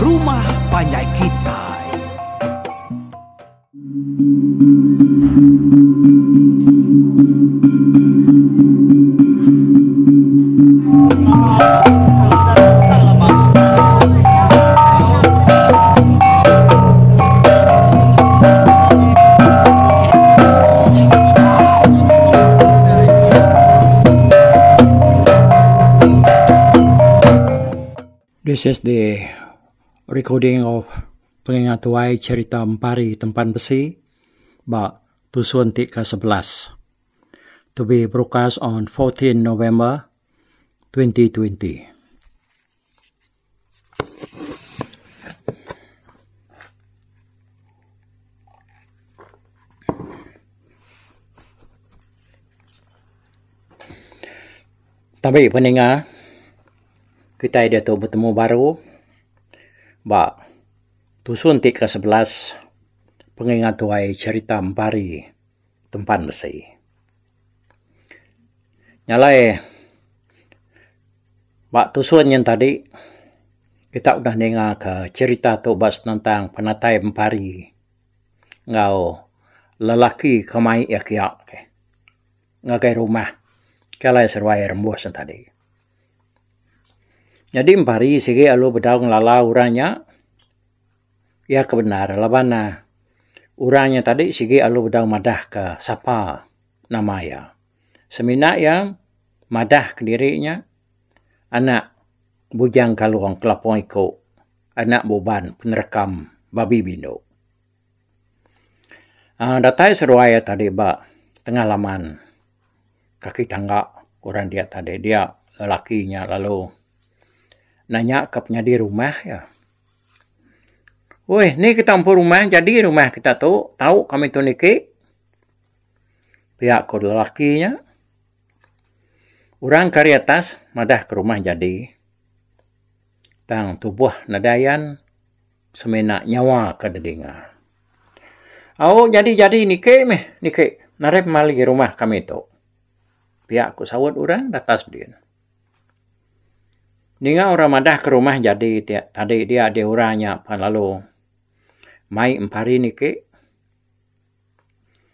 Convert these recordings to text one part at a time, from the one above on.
rumah panjai kitai. This is the recording of Pengingat Tuai Cherita Empari Tempan Besi ba Tusun ti ke 11 to be broadcast on 14 November 2020. Tabi peninga kitai diatu betemu baru ba tusun ti ke 11 pengingat tuai cherita Empari Tempan Besi. Nya alai ba tusun nyen tadi kita udah ninga ka cherita tu ba senentang penatai Empari enggau lelaki ke mai iya kiya ke ngagai rumah ke alai seruai rembus ne tadi. Nyadi Empari sigi lalu bedau ngelala orang nya iya ke bendar laban ne orang nya tadi sigi lalu bedau madah ka sapa nama iya. Semina iya madah kediri nya anak Bujang Kalong Kelapong Iko anak Buban Penerekam Babi Bindu. Aaa datai seduai iya tadi ba tengah laman kaki tangga orang dia tadi dia lelaki nya lalu nanya ka penyadi rumah iya. Oi ni kita empu rumah jadi rumah kita tu tau kami tu niki. Pia ko lelaki nya. Orang ke ari atas madah ke rumah jadi. Tang tubuh nadai ayan semina nyawa ke didinga. Au jadi-jadi niki meh niki narai pemali rumah kami tu. Pia ku saut orang da atas din. Ninga orang madah ke rumah jadi ti tadi dia dih orang nya pan lalu mai empari niki.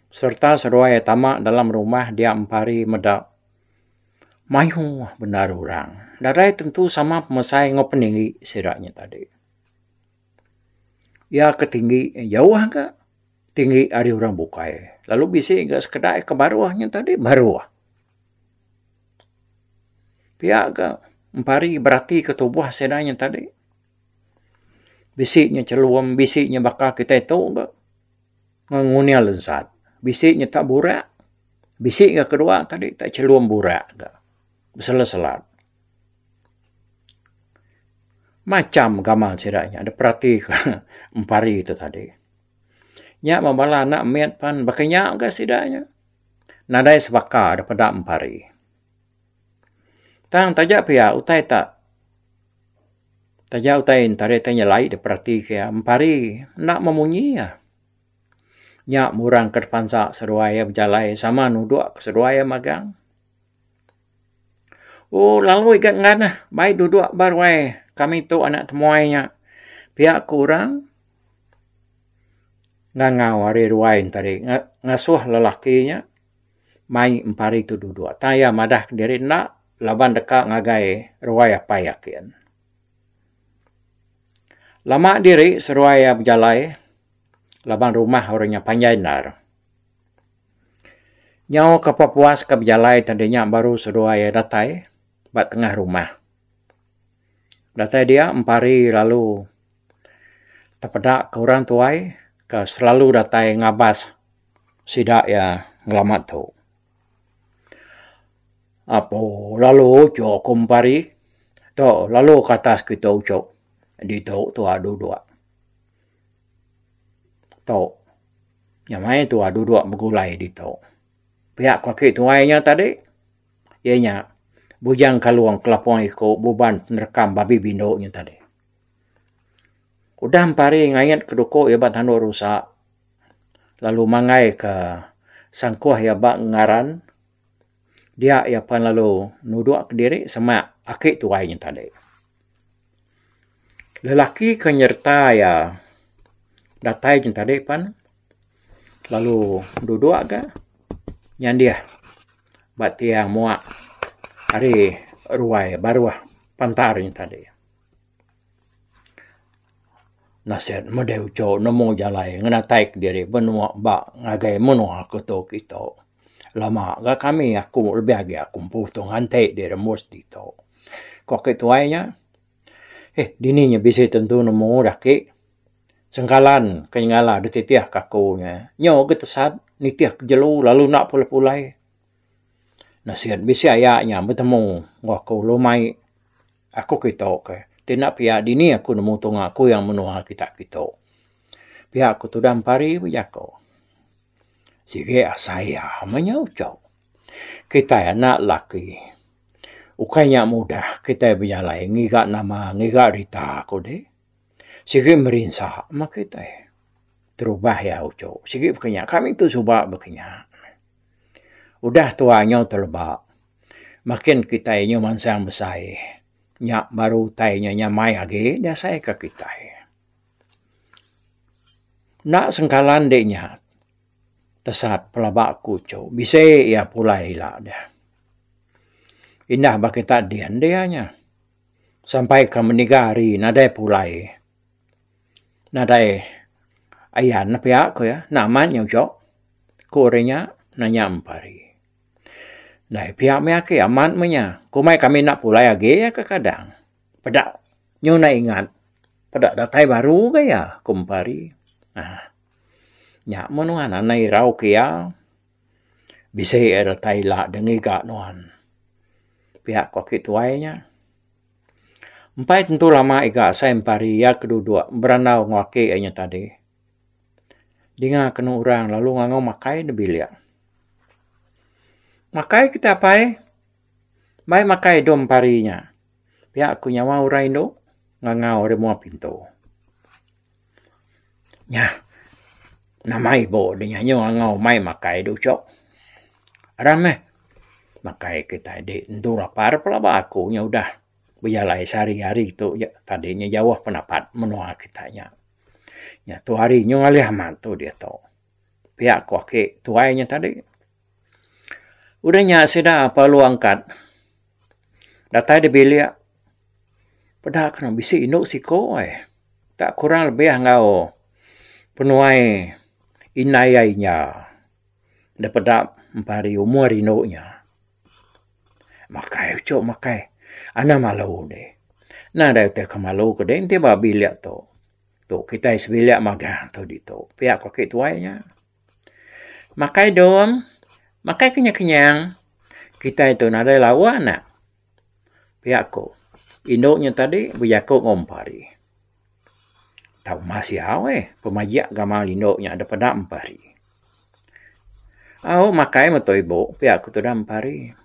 Sereta seduai tama dalam rumah dia empari meda mayuh bendar orang. Nadai tentu sama pemesai enggau peninggi sida nya tadi. Iya ke tinggi jauh ga tinggi ari orang bukai lalu bisi ga sekeda ke baruh nya tadi baruh. Pia ga empari berati ke tubuh sida nya tadi. Bisi nya chelum bisi nya baka kitai tu ga. Nguning lensat. Bisi nyata burak, bisi ga kedua tadi tak chelum burak ga. Beselat-selat. Macham gamal sida nya da perati ka empari tu tadi. Nya meh bala anak mit pan baka nya ga sida nya. Nadai sebaka da peda empari. Tang taja pia utai tak Taja utai entari tai nyelai diperati ke iya empari enda memunyi iya. Nya murang ke pansa seduai iya bejalai sama nudok ke seduai iya magang. Ooh lalu iga ngan ah bai dudok ba ruai kami tu anak temuai nya pia ku orang ngangau ari ruai entari ngasuh lelaki nya mai empari tu dudok. Tang iya madah kediri enda laban deka ngagai ruai apai akin. Lama diri seruai iya bejalai laban rumah orang nya panjai endar. Nyau ke puas ke bejalai tadi nya baru seduai iya datai ba tengah rumah. Datai dia empari lalu tepeda ke orang tuai ke selalu datai ngabas sida iya ngelama tu. Apo lalu uchu ku empari tu lalu ke atas kitu uchu ditu tuah duduk. Tu nyamai tuah duduk begulai ditu. Pia ku aki tuai nya tadi iya nya Bujang Kalong Kelapong Iku Buban Penerekam Babi Bindu nya tadi. Udah empari ngait ke duku iya ba tandu rusa lalu manggai ka sangkuh iya ba ngaran dia iya pan lalu nudok kediri semak aki tuai nya tadi. Lelaki ke nyereta iya datai nyen tadi pan lalu duduk ga nyandih ba tiang muak ari ruai baruh pantar nyen tadi. Nasit meda uchu nemu jalai ngenatai kediri menua ba ngagai menua ke tu kitu. Lama ga kami aku lebih agi aku empu tu nganti diri rembus ditu. Ku aki tuai nya. Eh dini nya bisi tentu nemu dah aki. Sengkalan ke nyengala dititih ka aku nya. Nyo ga tesat nitih ke jelu lalu enda pulai pulai. Nasit bisi aya nya betemu enggau aku lalu mai aku kitu ke. Ti enda pia dini aku nemu tunga kuyang menua kita kitu. Pia ku tudah empari bejaku. Sigi asai iya meh nya uchu. Kitai anak laki. Ukai nya mudah kitai bejalai ngiga nama ngiga rita ku deh. Sigi merinsa meh kitai. Terubah iya uchu sigi baka nya kami tu suba baka nya. Udah tua nyau teleba makin kitai nyau mansang besai nya baru utai nya nyamai agi diasai ka kitai. Enda sengkalan dek nya tesat pelaba ku uchu bisi iya pulai ila deh. Indah ba kita din dia nya. Sampai ka meniga hari nadai pulai. Nadai ayan ne pia ku iya. Enda amat nya ujok. Ku orang nya nanya Empari. Ndai pia meh ake amat meh nya. Kumbai kami enda pulai agi iya kekadang. Peda nyu enda ingat. Peda datai baru ga iya, ku Empari. Aaa nya meh nuan anang irau ke iya. Bisi iya datai ila deh ngiga nuan. Pia ku aki tuai nya. Empai tentu lama iga asai empari iya ke duduk berandau enggau aki iya nya tadi. Dinga kenu orang lalu ngangau makai da bilik. Makai kita apai. Mai makai dom empari nya. Pia ku nyawa orang indu ngangau ari mua pintu. Nyah nama ibu de nya nyu angau mai makai de ucok. Aram meh makai kitai di entu lapar pelaba aku nya udah bejalai sehari hari tu ja tadi nya jauh penapat menua kita nya. Nya tu hari nyu ngalih amat tu diatu. Pia ku aki tuai nya tadi. Udah nya sida perlu angkat datai da bilik peda ke bisi indu siko ai tak kurang lebih enggau penuai indai iya inya da peda empari umur indu nya. Makai uchu makai anang malu deh. Nadai utai ke malu ke deh enti ba bilik tu. Tu kitai sebilik magang tu ditu pia ku aki tuai nya. Makai dong, makai kenyang kenyang kitai tu nadai lawa anak. Pia ku indu nya tadi bejaku enggau empari. Tau mas iya weh pemajik gamal indu nya da peda empari. Au makai meto ibu pia ku tudah empari.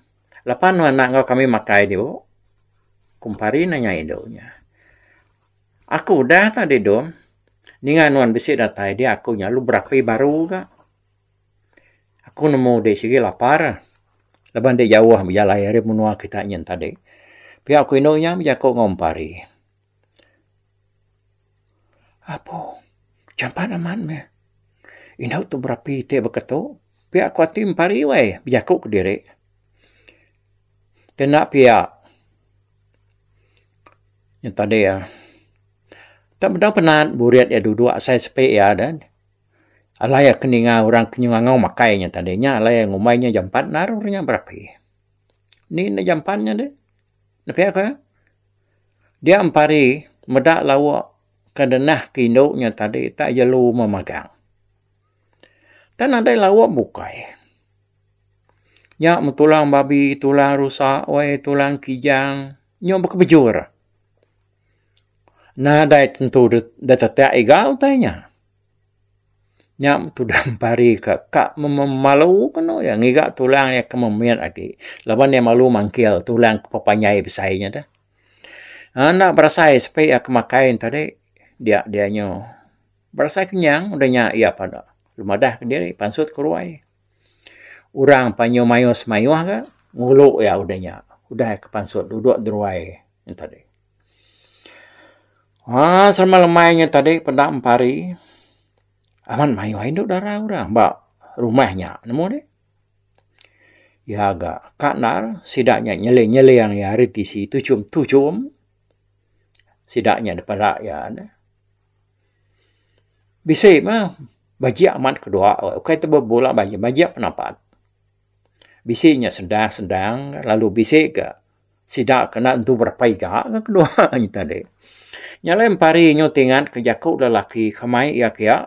Lepa nuan anak enggau kami makai diu ku empari nanya indu nya. Aku udah tadi dom ninga nuan bisi datai dia aku nya lalu berapi baru ga. Aku nemu dek sigi lapar laban dek jauh bejalai ari menua kita nyin tadi. Pia ku indu nya bejaku enggau empari. Apo jampat amat meh indu tu berapi ti baka tu pia ku ati empari weh bejaku kediri. Kena pia. Nya tadi iya. Tak bedau penat burit iya duduk asai sepi iya deh. Alai iya ke ninga orang ke nyengangau makai nya tadi. Nya alai iya ngumbai nya jampat endar orang nya berapi. Ni enda jampat nya deh. Ne pia ko. Dia empari meda lawa ke denah ke indu nya tadi tak jelu memagang. Tak nadai lawa bukai. Nya meh tulang babi, tulang rusa, wai tulang kijang. Nyau bekebejur. Nadai tentu da tetak iga utai nya. Nya tudah empari ka ka memalu kenu iya ngiga tulang iya ke memit agi laban iya malu mangkil tulang ke pepanjai besai nya deh. Enda berasai sepi iya ke makai ne tadi dia dia nyu berasai kenyang udah nya iya pada madah kediri pansut ke ruai. Orang panyu mayuh semayuh ga ngulu iya udah nya. Udah iya ke pansut duduk deruai nya tadi. Haa selama lemai nya tadi peda empari amat mayuh indu dara orang ba rumah nya nemu deh. Iya ga ka endar sida nya nyeling-nyeling iya ari tisi tuchum-tuchum sida nya da peda iya ne. Bisi mah bajik amat kedua ukai te bebula bajik, bajik penapat. Bisi nya sedang-sedang lalu bisi ga sida ke enda tentu berapa iga ga kedua nya tadi. Nya alai empari nyu ti ingat ke jaku lelaki ke mai iya kiya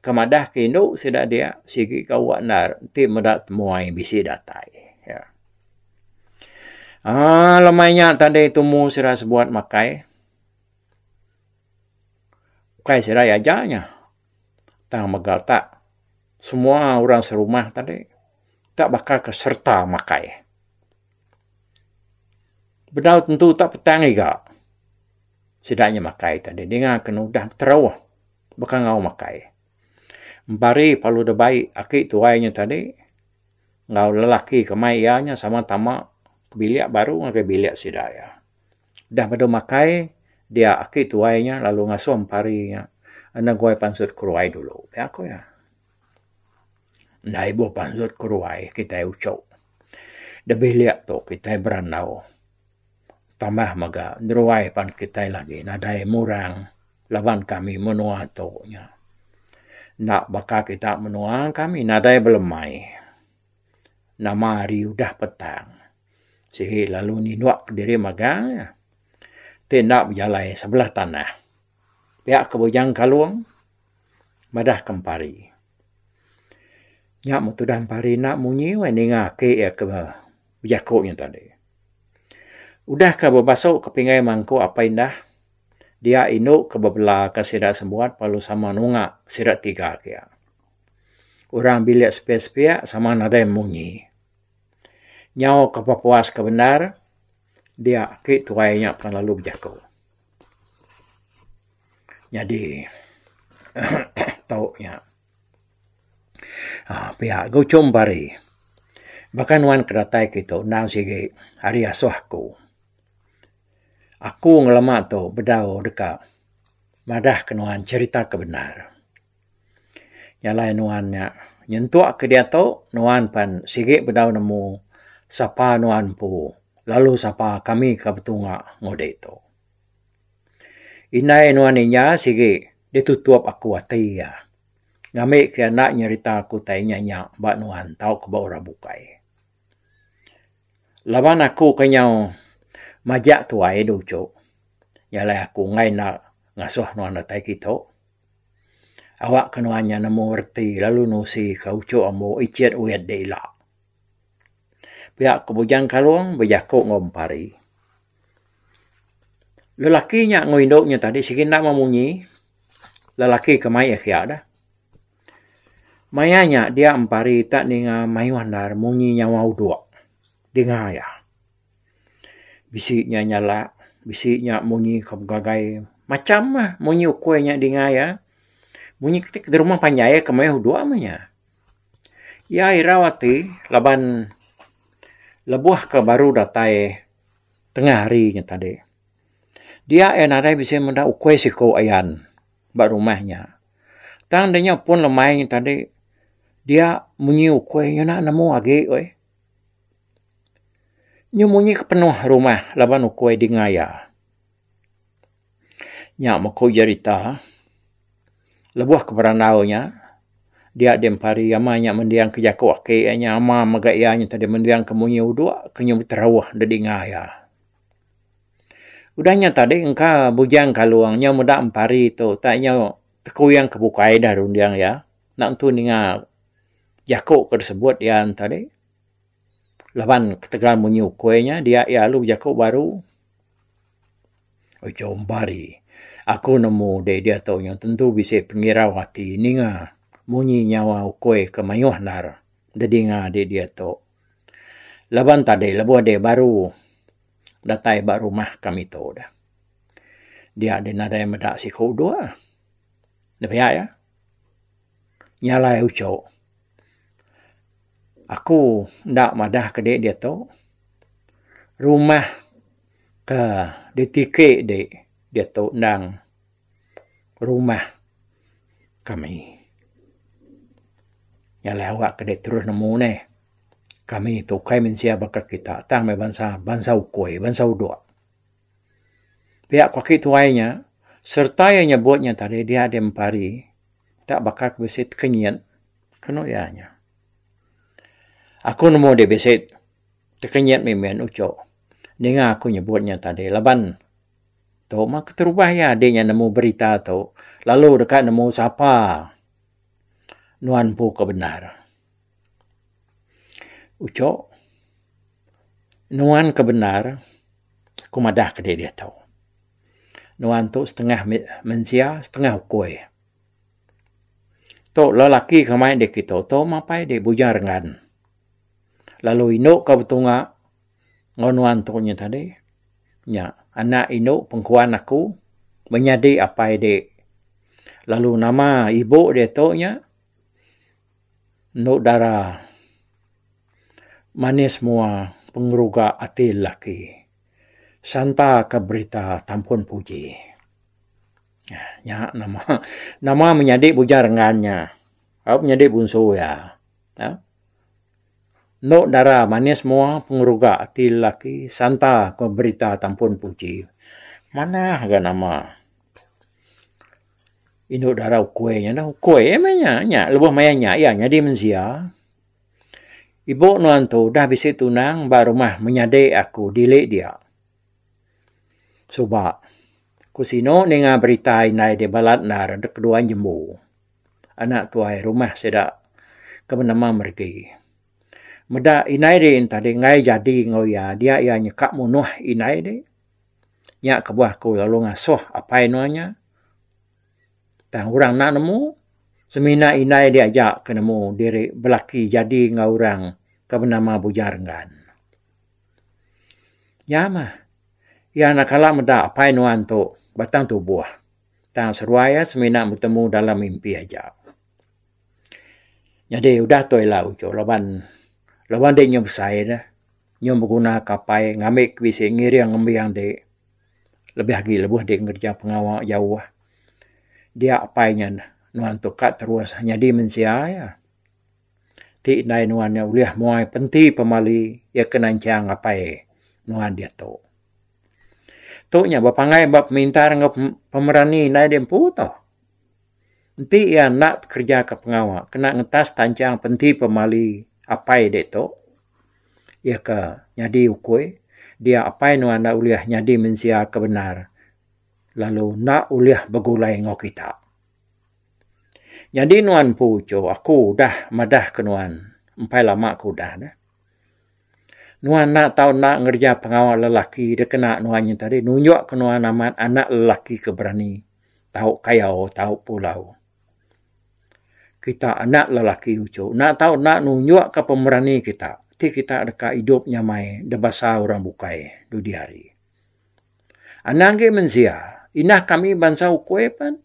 ke madah ke indu sida dia sigi gawa endar enti meda temuai bisi datai. Aaa lemai nya tadi tumu sida sebuat makai. Ukai sida iya aja nya tang mega tak semua orang serumah tadi tak baka ke sereta makai. Bedau tentu tak petang iga sida nya makai tadi dinga ke udah teruh baka enggau makai. Empari perlu da bai aki tuai nya tadi enggau lelaki ke mai iya nya sama tama ke bilik baru ngagai bilik sida iya. Dah badu makai dia aki tuai nya lalu ngasuh empari nya enda guai pansut keruai dulu pia ku iya. Enda ibuh pansut keruai kitai uchok. Da bilik tu kitai berandau tambah mega neruai pan kitai lagi nadai murang laban kami menua tu nya. Enda baka kita menua kami nadai belemai nama hari udah petang sigi lalu ninuk diri magang ti enda bejalai sebelah tanah. Pia ke Bujang Kalong madah ke Empari. Nya meh tudah Empari enda munyi weh ninga aki iya ke bejaku nya tadi. Udah ke bebasu ke pingai mangku apai indah dia indu ke bebela ka sida sebuat lalu sama nunga sida tiga ke iya. Orang bilik sepiak-sepiak sama nadai munyi. Nyau ke pepuas ke bendar dia aki tuai nya kan lalu bejaku. Nyadi tu nya uhh pia ga uchum pari baka nuan ke datai kitu endang sigi ari asuh aku. Aku ngelama tu bedau deka madah ke nuan cherita ke bendar. Nya alai nuan nya nyentuk ke diatu nuan pan sigi bedau nemu sapa nuan empu lalu sapa kami ke betunga ngudi tu. Indai nuan inya sigi ditutup aku ati iya ngambi ke enda nyerita ku utai inya nya ba nuan tauka ba orang bukai. Laban aku ke nyau majak tuai du uchu nya alai aku enggai enda ngasuh nuan datai kitu. Awak ke nuan nya nemu reti lalu nusi ke uchu ambu icit wit de ila. Pia ku Bujang Kalong bejaku enggau Empari. Lelaki nya enggau indu nya tadi sigi enda memunyi lelaki ke mai iya dah. Maya nya dia empari tak ninga mayuh endar munyi nyawa udok dinga iya. Bisi nya nyalak, bisi nya munyi ke begagai macam lah munyi ukui nya dinga iya. Munyi ti rumah panjai ke mayuh udok meh nya. Iya irau ati laban lebuh ke baru datai. Tengah hari nya tadi. Dia iya nadai bisi meda ukui siku ayan ba rumah nya. Tang da nya pun lemai nya tadi dia munyi ukui nya enda nemu agi weh. Nyu munyi ke penuh rumah laban ukui dinga iya. Nya meh ku jerita lebuh ke berandau nya dia diempari ama nya mending ke jaku aki iya nya ama mega iya nya tadi mending ke munyi udok ke nyau beterauh da dinga iya. Udah nya tadi engka Bujang Kalong nyau meda empari tu tak nyau tekuyang ke bukai dah runding iya enda tentu ninga jaku ke disebut iya ne tadi laban ketegal munyi ukui nya dia iya lalu bejaku baru. Uchu Empari, aku nemu deh diatu nya tentu bisi pengirau ati ninga munyi nyawa ukui ke mayuh endar dedinga deh diatu. Laban tadi lebuh deh baru datai ba rumah kami tu deh. Dia deh nadai meda siku dua. Deh pia iya. Nya alai uchu. Aku enda madah ke deh diatu. Rumah ke ditiki di diatu endang. rumah kami. Nya alai awak ke dek terus nemu neh. Kami tu ukai mensia baka kita tang meh bansa bansa ukui bansa udok. Pia ku aki tuai nya sereta iya nyebut nya tadi dia deh empari tak baka ke bisi tekenyit kenu iya nya. Aku nemu deh bisi tekenyit mimit uchu ninga aku nyebut nya tadi laban tu mah keterubah iya deh nya nemu berita tu lalu deka nemu sapa nuan empu ke bendar. Uchu nuan ke bendar ku madah ke diri diatu. Nuan tu setengah mensia setengah ukui. Tu lelaki ke mai dek kitu tu mapai dek Bujang Renggan. Lalu indu ke betunga enggau nuan tu nya tadi nya anak indu pengkuan aku menyadi apai dek. Lalu nama ibu diatu nya Endu dara manis mua pengeruga ati lelaki. Santa ka berita tampun puji. Nya nama nama menyadi Bujang Renggan nya. Au menyadi bunsu iya. Endu dara manis mua pengeruga ati lelaki santa ka berita tampun puji. Manah ga nama. Indu dara ukui nya dah. Ukui meh nya. Nya lebuh maya nya iya nyadi mensia. Ibu nuan tu udah bisi tunang ba rumah menyadi aku dili dia. Suba ku sinu ninga berita indai deh balat endar dek keduan jembu. Anak tuai rumah sida ke benama Meregi. Meda indai deh tadi enggai jadi enggau iya dia iya nyeka munuh indai deh. Nya kebuah aku lalu ngasuh apai nuan nya. Tang orang enda nemu, semina indai dia aja ke nemu diri belaki jadi enggau orang ke benama Bujang Renggan. Nya mah, iya enda kala meda apai nuan tu batang tubuh. Tang seruai iya semina betemu dalam mimpi aja. Nyadi udah tu ila uchu laban laban dek nyau besai ne. Nyau beguna ke apai ngambi ke bisi ngiring ngembing ti lebih agi lebuh ti ngereja pengawa jauh. Dia apai nya nuan tu ka terus nyadi mensia iya. Ti indai nuan nya ulih muai penti pemali iya ke nanchang apai nuan diatu. Tu nya bepanggai ba pemintar enggau pemerani indai diri empu tau. Enti iya enda tekereja ka pengawa kena ngetas tanchang penti pemali apai ditu iya ke nyadi ukui dia apai nuan enda ulih nyadi mensia ke bendar lalu enda ulih begulai enggau kita. Nyadi nuan empu uchu aku udah madah ke nuan empai lama ke udah ne. Nuan enda tau enda ngereja pengawa lelaki dikena nuan nyin tadi nunjuk ke nuan amat anak lelaki ke berani. Tau kayau tau pulau. Kita anak lelaki uchu enda tau enda nunjukka pemerani kita ti kita deka idup nyamai dibasa orang bukai dudi hari. Anang agi mensia indah kami bansa ukui pen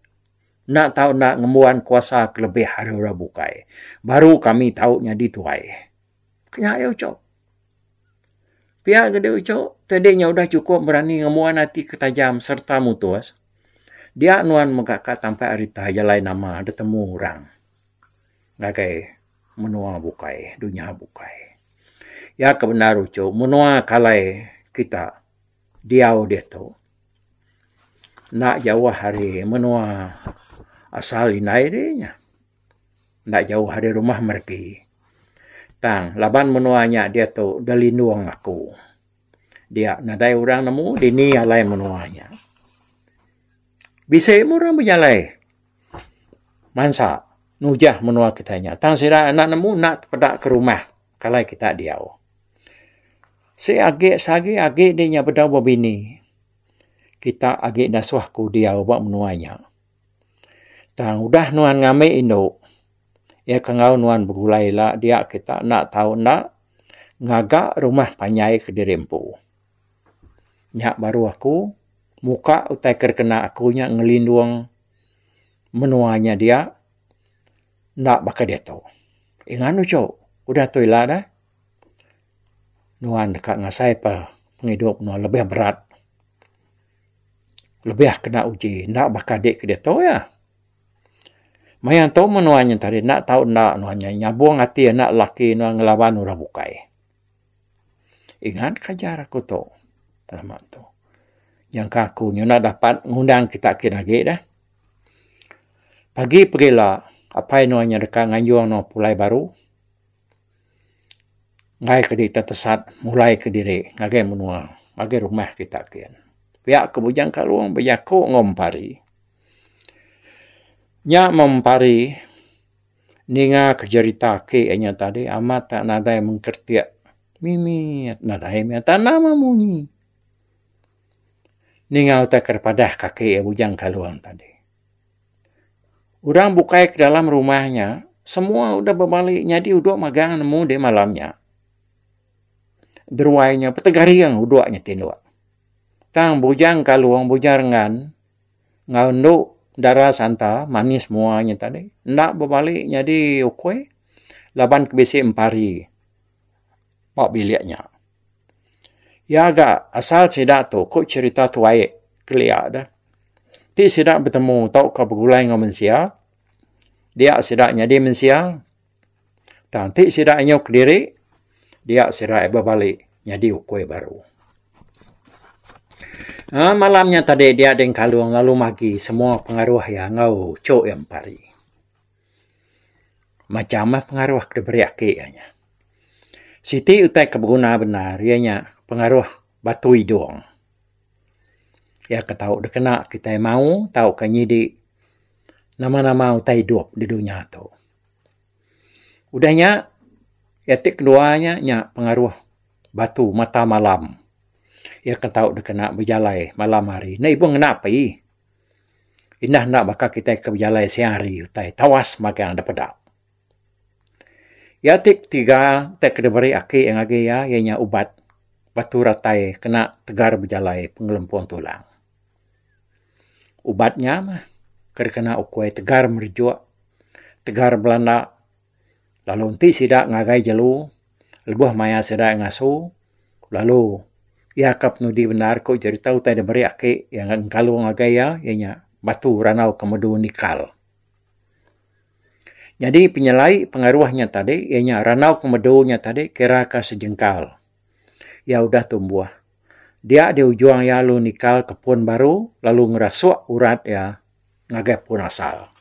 enda tau enda ngembuan kuasa ke lebih ari orang bukai baru kami tau nyadi tuai. Nya iya uchu. Pia ke deh uchu, tadi nya udah chukup berani ngembuan ati ke tajam sereta mutus. Dia nuan mega ka tampai arita jalai nama deh temu orang ngagai menua bukai, dunya bukai. Iya ke bendar uchu, menua ke alai kita diau diatu enda jauh ari menua asal indai dih nya. Enda jauh ari rumah mereti. Tang laban menua nya diatu dilindung aku. Dia nadai orang nemu dini alai menua nya. Bisi meh orang bejalai mansa nujah menua kita nya. Tang sida enda nemu enda tepeda ke rumah ke alai kita diau. Si agi sagi agi di nya bedau bebini kita agi dasuh ku diau ba menua nya. Tang udah nuan ngambi indu, iya ke enggau nuan begulai ila dia kita enda tau enda ngaga rumah panjai kediri empu. Nya baru aku muka utai ke dikena aku nya ngelindung menua nya dia enda baka diatu. Ingan uchu udah tu ila dah nuan deka ngasai pa pengidup nuan lebih berat. Lebih kena uji enda baka dik ke diatu iya. Maya tu meh nuan nya tadi enda tau enda nuan nya nyabung ati anak lelaki nuan ngelaban orang bukai. Ingat ka ajar aku tu lama tu. Nyangka aku nyuna dapat ngundang kita kin agi deh. Pagi pegila apai nuan nya deka nganjung nuan pulai baru. Enggai ke diri tesat mulai ke diri ngagai menua ngagai rumah kita kin. Pia ke Bujang Kalong bejaku enggau Empari. Nya meh Empari ninga ke jerita aki inya tadi amat tak nadai mengkertik mimit nadai meh tanah meh munyi. Ninga utai ke padah kaki Bujang Kalong tadi. Orang bukai ke dalam rumah nya semua udah bebali nyadi udok magang nemu deh malam nya. Deruai nya petegaring udok nya tindok. Tang Bujang Kalong, Bujang Rengan enggau endu Dara Santa manis mua nya tadi enda bebali nyadi ukui laban ke bisi empari ba bilik nya. Iya ga asal sida tu ku cherita tuai kelia deh. Ti sida betemu tauka begulai enggau mensia dia sida nyadi mensia tang ti sida inyuh kediri dia sida bebali nyadi ukui baru. Aaa malam nya tadi dia ding kalung lalu magi semua pengaruh iya enggau chuk iya empari. Macam meh pengaruh ke diberi aki iya nya. Siti utai ke beguna bendar iya nya pengaruh batu idung. Iya ke tau dikena kitai mau tauka nyidi nama-nama utai idup di dunya tu. Udah nya iya ti kedua nya nya pengaruh batu mata malam. Iya ke tau dikena bejalai malam hari enda ibuh ngena api. Indah enda baka kitai ke bejalai siang hari utai tawas magang da peda. Iya ti ketiga utai ke diberi aki ngagai iya, iya nya ubat batu ratai kena tegar bejalai pengelempung tulang. Ubat nya mah ke dikena ukui tegar merejuk, tegar belanda Lalu enti sida ngagai jelu lebuh maya sida ngasu lalu iya ka penudi bendar ku jerita utai da beri aki iya ngekalung ngagai iya, iya nya batu randau kemedu nikal. Nyadi penyelai pengaruh nya tadi iya nya randau kemedu nya tadi kira ka sejengkal iya udah tumbuh. Dia di ujung iya lalu nikal ke pun baru lalu ngerasuk urat iya ngagai pun asal.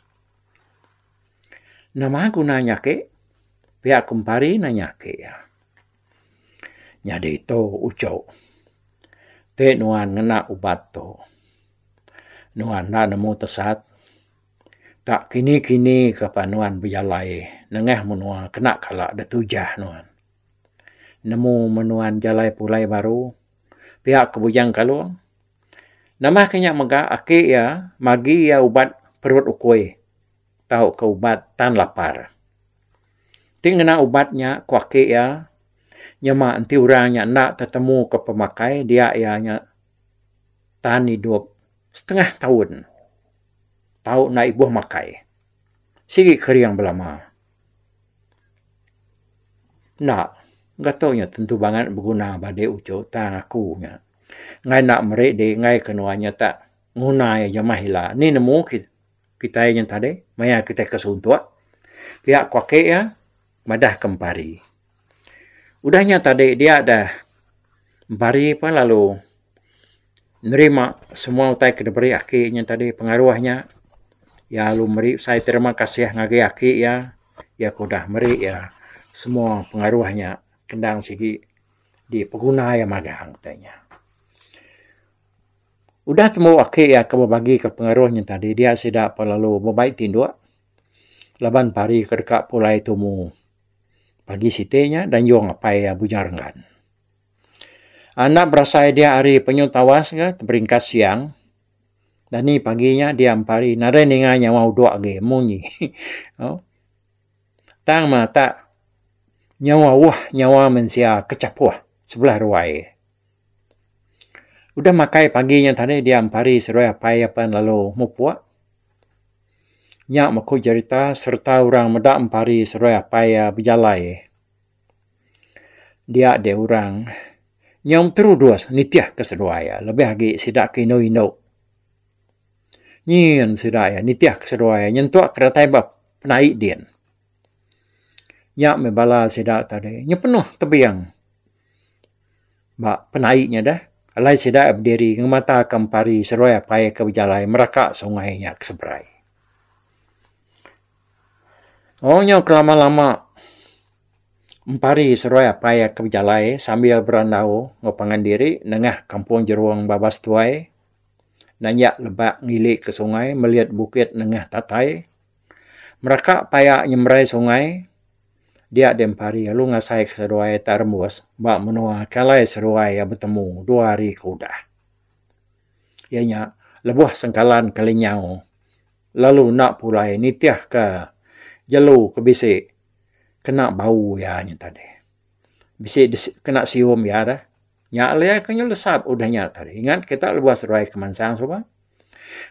Nama guna nya ake? Pia ku Empari nanya ake iya. Nyadi tu uchu ti nuan ngena ubat tu. Nuan enda nemu tesat tak kini-kini ka pa nuan bejalai nengah menua kena kala da tujah nuan. Nemu meh nuan jalai pulai baru pia ku Bujang Kalong. Nambah ke nya mega aki iya magi iya ubat perut ukui tauka ubat tan lapar. Ti ngena ubat nya ku aki iya nyema enti orang nya enda tetemu ke pemakai dia iya nya tan idup setengah taun tau enda ibuh makai. Sigi kering belama. Enda gato nya tentu bangat beguna ba dik uchu tang aku nya. Enggai enda meri dik enggai ke nuan nya tak nguna iya jamah ila. Ni nemu kitai nya tadi maya kitai ke suntuk pia ku ake iya madah ke empari. Udah nya tadi dia dah empari pun lalu nerima semua utai ke diberi aki nya tadi pengaruh nya. Iya lalu meri besai terima kasih ngagai aki iya. Iya ke udah meri iya semua pengaruh nya kendang sigi dipeguna iya magang utai nya. Udah tembu aki iya ke bebagi ke pengaruh nya tadi dia sida pun lalu bebai tinduk laban pari ke deka pulai tumu. Pagi siti nya danjung apai iya Bujang Renggan. Anak berasai dia ari penyu tawas ga teberingkas siang. Dani pagi nya dia empari nadai ninga nyawa udok agi munyi. Tang meh tak nyawa wuh nyawa mensia kechapuh sebelah ruai. Udah makai pagi nya tadi dia empari seduai apai apan lalu mupuk. Nya meh ku jerita sereta orang meda empari seduai apai iya bejalai. Dia deh orang nyau terudus nitihka seduai iya lebih agi sida ke indu-indu. Nyin sida iya nitih ke seduai iya nyentuk ke datai ba penaik din. Nya meh bala sida tadi nyepenuh tebing ba penaik nya deh alai sida bediri ngemata ke empari seduai apai ke bejalai meraka sungai nya ke seberai. Oh nyau kelama lama empari seduai apai ke bejalai sambil berandau enggau pangan diri nengah kampung jerung babas tuai nanjak lebak ngili ke sungai melit bukit nengah tatai. Meraka paya nyemerai sungai dia deh empari lalu ngasai ke seduai tak rembus ba menua ke alai seduai iya betemu dua hari ke udah. Iya nya lebuh sengkalan ke lenyau lalu enda pulai nitih ke jelu ke bisi kena bau iya nya tadi. Bisi kena sium iya dah. Nya alai ke nyelesap udah nya tadi. Ingat kita lebuh seduai ke mansang suba.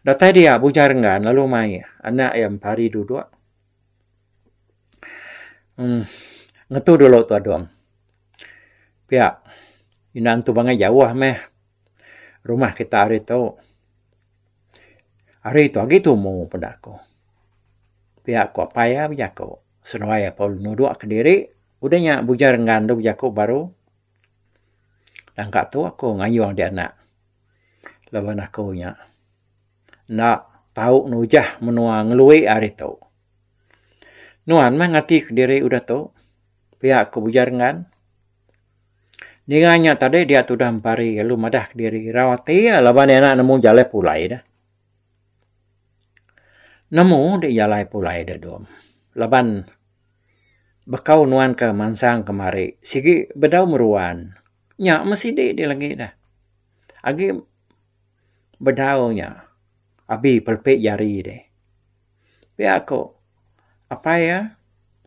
Datai dia Bujang Renggan lalu mai anak iya empari duduk. Uhh ngetu dulu tu adung. Pia inang tu bangai jauh meh rumah kita ari tu. Ari tu agi tumu peda ku. Pia ku apai iya bejaku. Seduai iya pun nuduk kediri udah nya Bujang Renggan tu bejaku baru. Nangka tu aku ngayung di anak laban aku nya enda tau nujah menua ngelui ari tu. Nuan meh ngati kediri udah tu pia ku Bujang Renggan. Ninga nya tadi dia tudah empari lalu madah kediri irau ati iya laban iya enda nemu jalai pulai deh. Nemu deh jalai pulai deh dom laban Bekau nuan ke mansang kemari sigi bedau meruan. Nya meh sidi dih lagi dah. Agi bedau nya abi pelepi jari dih. Pia ko apai iya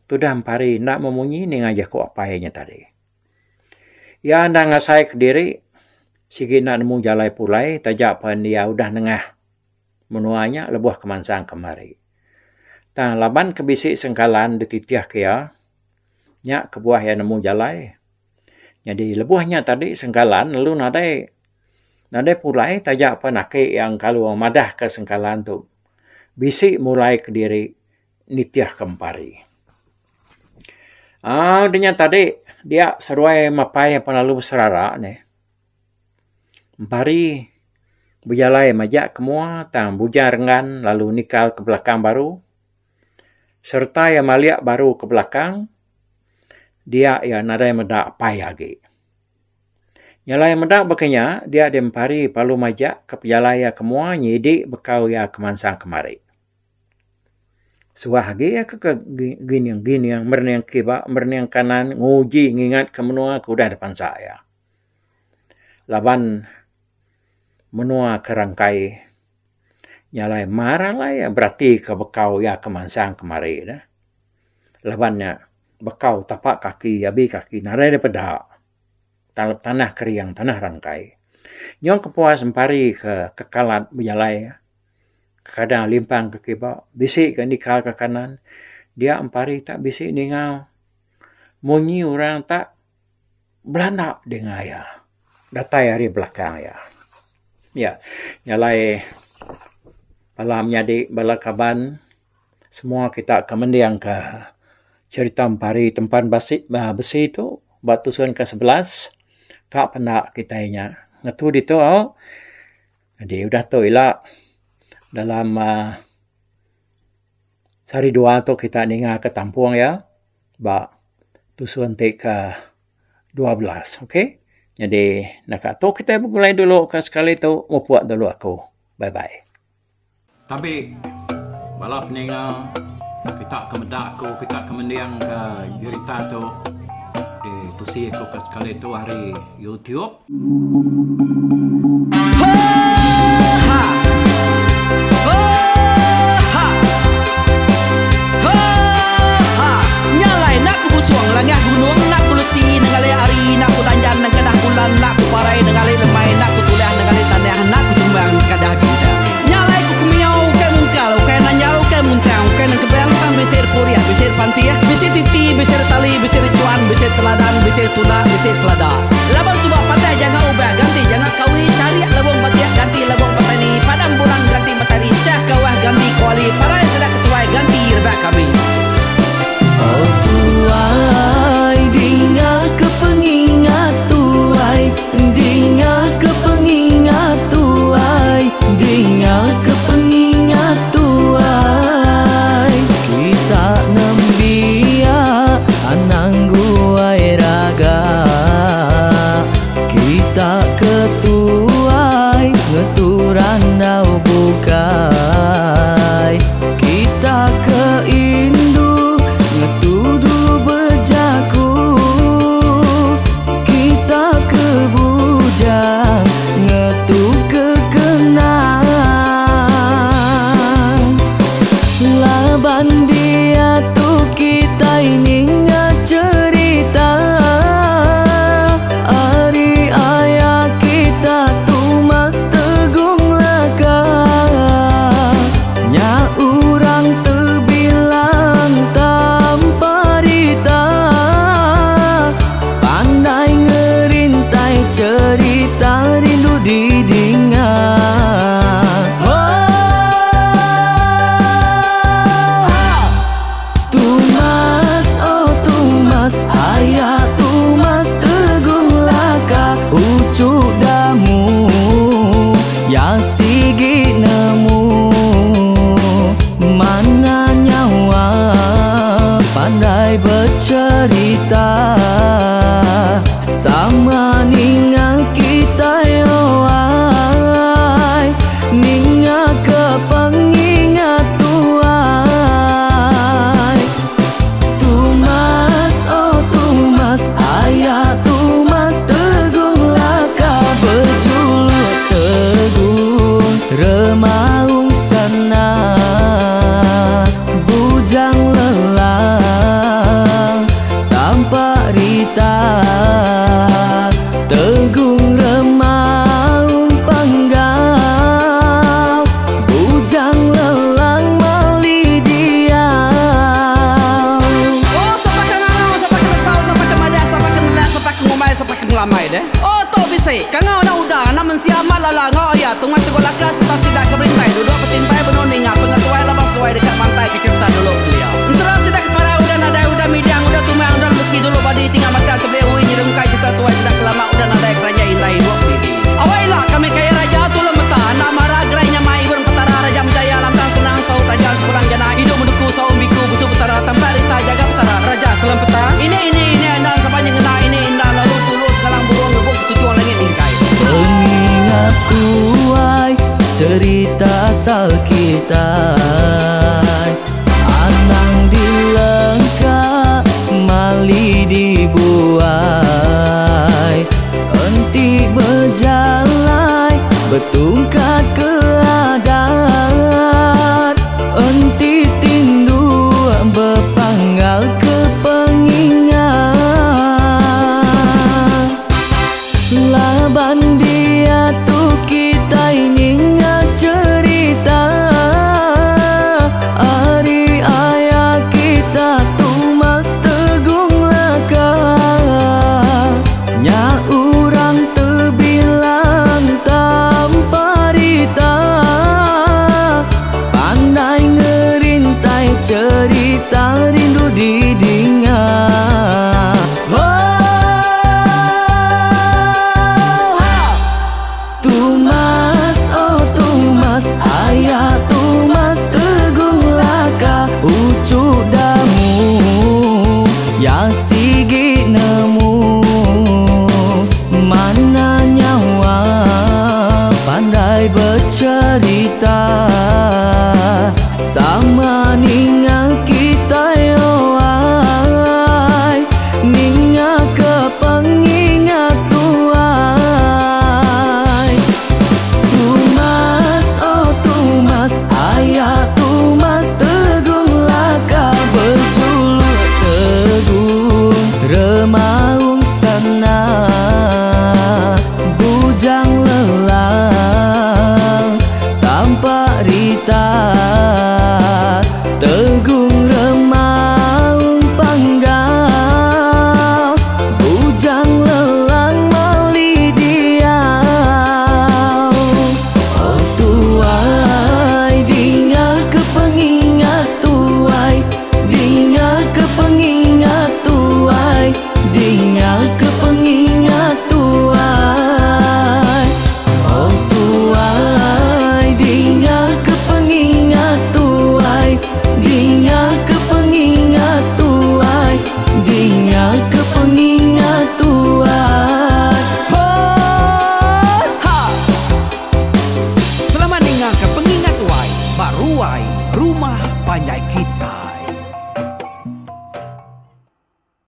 tudah empari enda memunyi ninga jaku apai nya tadi. Iya enda ngasai kediri sigi enda nemu jalai pulai taja pen iya udah nengah. Menua nya lebuh ke mansang kemari. Tang laban ke bisi sengkalan dititih ke iya, nya kebuah iya nemu jalai. Nyadi lebuh nya tadi sengkalan lalu nadai nadai pulai taja pen aki iya engkalung madah ke sengkalan tu bisi mulai kediri nitih ke empari. Aaa udah nya tadi dia seduai mapai apan lalu beserara neh. Empari bejalai majak ke mua tang Bujang Renggan lalu nikal ke belakang baru sereta iya malik baru ke belakang dia iya nadai meda apai agi. Nyalai meda baka nya dia deh Empari perlu majak ke pejalai iya ke mua nyidi bekau iya ke mansang kemari. Suah agi iya ke gining gining merening kiba merening kanan nguji ngingat ke menua ke udah dipansa iya. Laban menua ke rangkai nya alai mar alai berati ke bekau iya ke mansang kemari ne. Laban nya bekau tapak kaki abi kaki nadai dep peda tanah kering tanah rangkai. Nyau kepuas empari ke kekalat bejalai kadang limpang ke kiba bisi ke nikal ke kanan dia empari tak bisi ninga munyi orang tak Belanda dinga iya datai ari belakang iya. Iya nyalai bala menyadi bala kaban semua kita ke mending ka cherita empari tempan basi besi tu ba tusun ke 11 ka penda kitai nya. Ngetu ditu au jadi udah tu ila dalam uhh sehari dua tu kita ninga ka tampung iya. Ba tusun ti ke 12 ok. Nyadi naka tu kitai begulai dulu ka sekali tu mupuk dulu aku. Bye bye. Tabi bala peninga kita ke meda aku kita ke mending ka jerita tu di tusi aku ka sekali tu ari YouTube. Laban suba patah janga ubah ganti janga kawi charik lebong batik ganti lebong patani padam bulan ganti matahari chah. berandau bukai. Kita ke indu ngetu dulu bejaku, kita ke bujang ngetu ke kenang. Laban dia tu kita ninga cerita ari ayah kita Tumas Tegung Laka. Nya urang terbilang tanpa rita, pandai ngerintai cerita rindu didinga. Tumas, oh Tumas, ayah Tumas Tegung Laka, ucu damu ya sigi nemu. Mana nyawa pandai bercerita, sama ninga kita yo ai, ninga ke pengingat tuai. Tumas, oh Tumas, ayah Tumas Tegung Laka, berjuluk Tegung Remaung Sana, bujang lelang tanpa rita. Tegung Remaung Panggau, bujang lelang mali diau. Oh, sapa ke ngangau, sapa ke nesau, sapa ke madah, sapa ke nelak, sapa ke ngumbai, sapa ke ngelamai deh. Oh, tu bisi. Kangau na udah, na mensia amat lala ngau ya. Tungas Teguh Laka serta sida ke berintai, duduk betimpai benung ninga pengetuai labas tuai dekat mantai ke cerita dulu kelia. Ensera sida ke parai udah nadai, udah midang, udah tumang, udah lesi dulu badi tinggal mata tebeli ui nyerungkai cerita tuai sida kelama udah nadai kerajaan indai ibu didi. Awai lah kami kaya raja tulung meta, anak marah gerai nyamai ibun petara raja menjaya lantang senang saut raja sepulang jana hidup menduku saum biku busu petara tanpa rita jaga petara raja selam peta. Ini ini ini andang sampai ngena ini indah lalu tulus sekarang burung rebuk tujuan langit mingkai. Pengingat kuai cerita asal kita, anang dilengka mali dibuai. Enti berjalai betungkat keadaan, enti tindu berpanggal ke pengingat. Laban dia tu kita ninga cerita ari ayah kita Tumas Tegung Laka. Nya urang terbilang tanpa rita, pandai ngerintai cerita rindu didinga. Tumas, oh Tumas, ayah Tumas Tegung Laka, ucu damu ya sigi nemu. Mana nyawa pandai bercerita, sama ninga kita yo ai, ninga ke pengingat tuai. Tumas, oh Tumas, ayah Tumas Tegung Laka, berjuluk Tegung Remaung Sana, bujang lelang tanpa rita. Rumah panjai kita.